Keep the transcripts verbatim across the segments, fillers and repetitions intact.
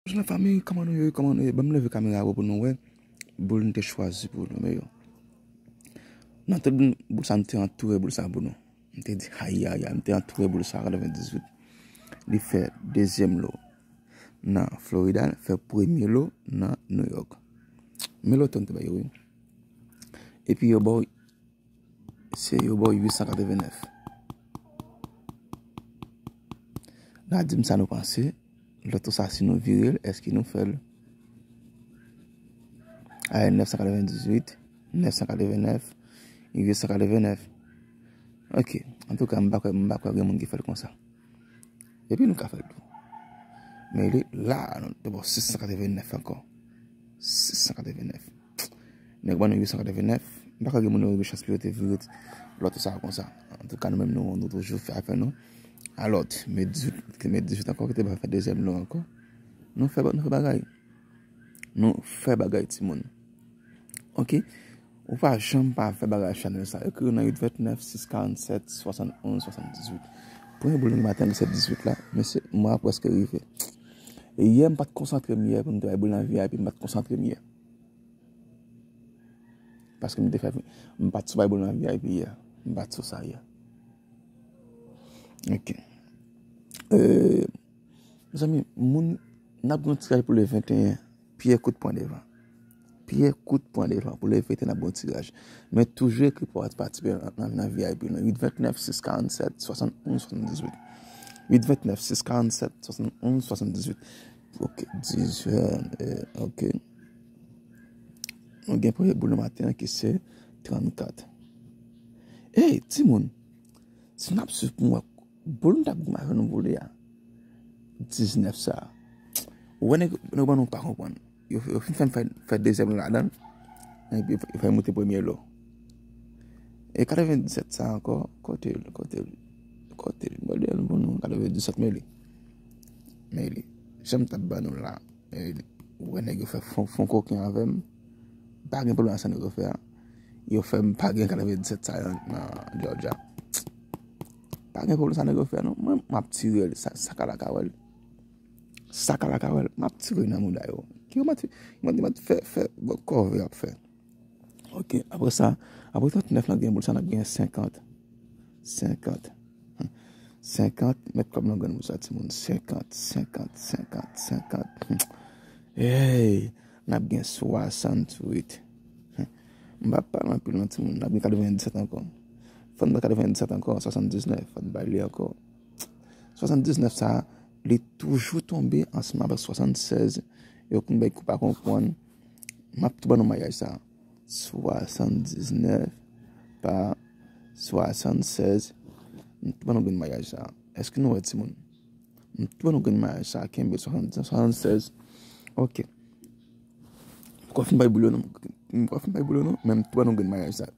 Bonjou la fanmi, kòman nou ye, kòman nou ye? Ban m leve kamera pou nou wè boul m te chwazi pou nou, men yo. Nan tout boul sa, m te antoure boul sa pou nou. M te di, ayayay, m te antoure boul sa, katrevendizuit. Li fè dezyèm lo nan Florida, fè premye lo nan New York. Men loto m te bay yo, wi. Epi yo ba w, se yo ba w uit san katrevennnèf. La di m sa nou panse, loto sa si nou vire l, èske nou fè l? Ay, nèf san katrevendizuit, nèf san katrevennnèf, uit san katrevennnèf. Ok, antouka, m pa kwè, m pa kwè gen moun ki fè l konsa. Epi nou ka fè l tou. Men li la, nou te ba w sis san katrevennnèf ankò. Sis san katrevennnèf. Nèg ban nou uit san katrevennnèf. M pa kwè gen moun yo gen chans pou yo te vire loto sa konsa. Antouka, nou menm, nou, nou toujou fè afè nou. Alò, men dizuit, men dizuit ankò, ki te ba fè dezyèm lo ankò. Nou fè, nou fè bagay. Nou fè bagay, timoun. Ok? Ou pa janm pa fè bagay chanèl sa. Ekri nan uit vennèf, sis karannsèt, swasannonz, swasanndizuit. Premye boul nan maten, se dizuit la. Mesye, mwa prèske rive. E yè, m pa t konsantre m yè pou m te bay boul nan V I P, m pa t konsantre m yè. Paske m te fè, m pa t sou bay boul nan V I P yè. M pa t sou sa yè. Ok. Euh, mezanmi, moun, n ap gen yon tiraj pou le venteyen. Pyè kout pran devan. Pyè kout pran devan. Pou le venteyen, n ap gen yon tiraj. Men toujou ekri pou w patisipe nan, nan, nan V I P nou. Uit vennèf, sis karannsèt, swasannonz, swasanndizuit. Uit vennèf, sis karannsèt, swasannonz, swasanndizuit. Ok, dizuit, euh, ok. Nou gen premye boul nan maten an ki se trannkat. Ey, timoun, si n ap swiv pou m wè boul m t ap gen mache nou boule a, diznèf sa. Ou wè nèg, nèg ban nou pa konprann. Yo, yo fin fè m fè, fè dezyèm lo ladan l, epi yo fè m moute premye lo. E katrevendisèt sa ankò, kote l, kote l, kote l, gade l pou nou, katrevendisèt, men li. Men li. Jan m t ap ban nou la. E, ou wè nèg yo fè fon, fon koken avè m. Pa gen pwoblèm ak sa nèg yo fè a. Yo fè m pa gen katrevendisèt sa yo nan Georgia. Pa gen pwoblèm sa nèg yo fè a, non. Mwen, m ap tire l. Sa, sa ka la ka wè l. Sa ka la ka wè l. M ap tire l nan mouda yo. Ki yo mati, mati, mati fè, fè, bon, kòve y ap fè. Ok, apre sa, apre trannèf la, gen boul sa, n ap gen senkant. Senkant. Senkant, met kòb nan grenn boul sa, timoun. Senkant, senkant, senkant, senkant. Hey, n ap gen swasanntuit. M pa pale anpil non, timoun. N ap gen katrevendisèt ankò. Fò n bay katrevendisèt ankò, swasanndiznèf, fò n bay li ankò. Swasanndiznèf sa, li toujou tonbe ansanm avèk swasannsèz. Yo konn bay kou pa konprann. M ap tou ban nou mayaj sa. Swasandiznèf pa swasannsèz. M tou ban nou grenn mayaj sa. Èske nou wè, timoun? M tou ban nou grenn mayaj sa. Kenbe swasandiznèf, swasannsèz. Ok. M poko fin bay boul yo non. M poko fin bay boul yo non. Men m tou ban nou grenn mayaj sa.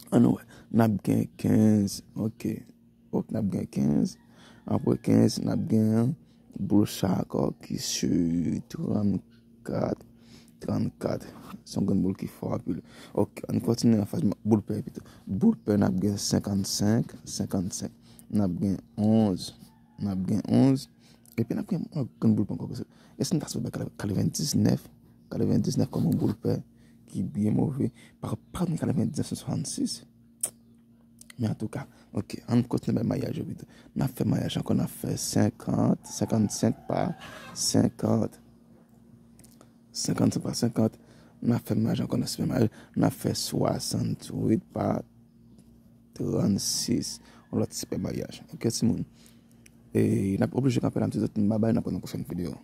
Ann wè. N ap gen kenz. Ok. Ok, n ap gen kenz. Apre kenz, n ap gen boul sa ankò ki se trannkat. Trannkat. Se yon grenn boul ki fò anpil. Ok, ann kontinye anfas boul pè pito. Boul pè, n ap gen senkannsenk, senkannsenk. N ap gen onz. N ap gen onz. Epi n ap gen yon grenn boul pè ankò. Èske n ta sot bay katrevendisnèf? Katrevendisnèf kòm yon boul pè ki byen move. Pa, pa gen katrevendisnèf san swasannsis. Men antouka, ok, ann kontinye bay mayaj yo pito. N ap fè mayaj ankò, n ap fè senkant, senkannsenk pa senkant. Senkannsenk pa senkant. N ap fè mayaj ankò nan sipè mayaj. N ap fè swasanntuit pa trannsis. Yon lòt sipè mayaj. Ok, timoun. E n ap oblije kanpe la, m di zòt, babay, n ap wè nan pwochèn videyo.